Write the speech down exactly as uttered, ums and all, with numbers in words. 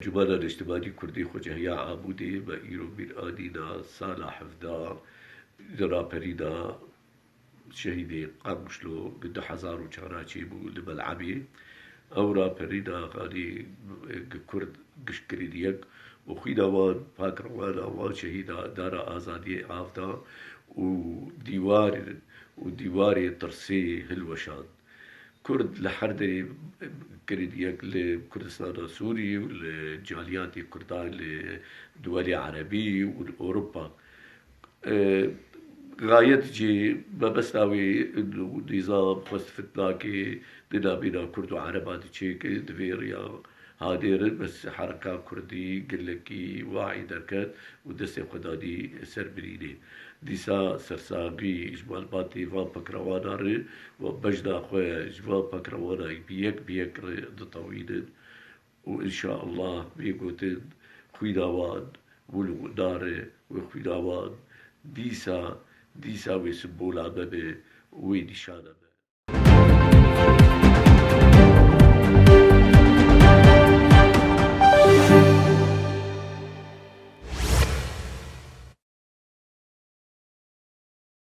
Cumana Niştimanî Kurdî Xwecehiya Amûdê me îro mîr anîna sala hevda di raperîna şehîdê Qamişlo bi du hezar û çar çêbû li Bel'emê. Ew raperîna xanî gi Kurd gişt kirîn yek û xwîna wan, pakrewana wan şehîda dara azadiyê av da û dîwar û dîwarê tirsê hilweşand. Kurd li her derê kirîn yek, li Kurdistana Sûrî û li caliyatê Kurdan li duwelê Erebî û li Ewropa. E, Gayet jî mebesta wê û nîzam xwest fitnakê di navbîna Kurd û Ereban de çêke, di vê riya hanêrin bes hereka Kurdî gelekî wahî derket û destê xwe danî ser birînê. Dîsa sersaxî ji malbatê van pakrewana re û bejna xwe ji van pakrewana bi yek bi yek re ditewînin û înşaallah wê gotin xwîna wan wil nare û xwîna wan dîsa, dîsa wê simbola me be, wê nîşana me.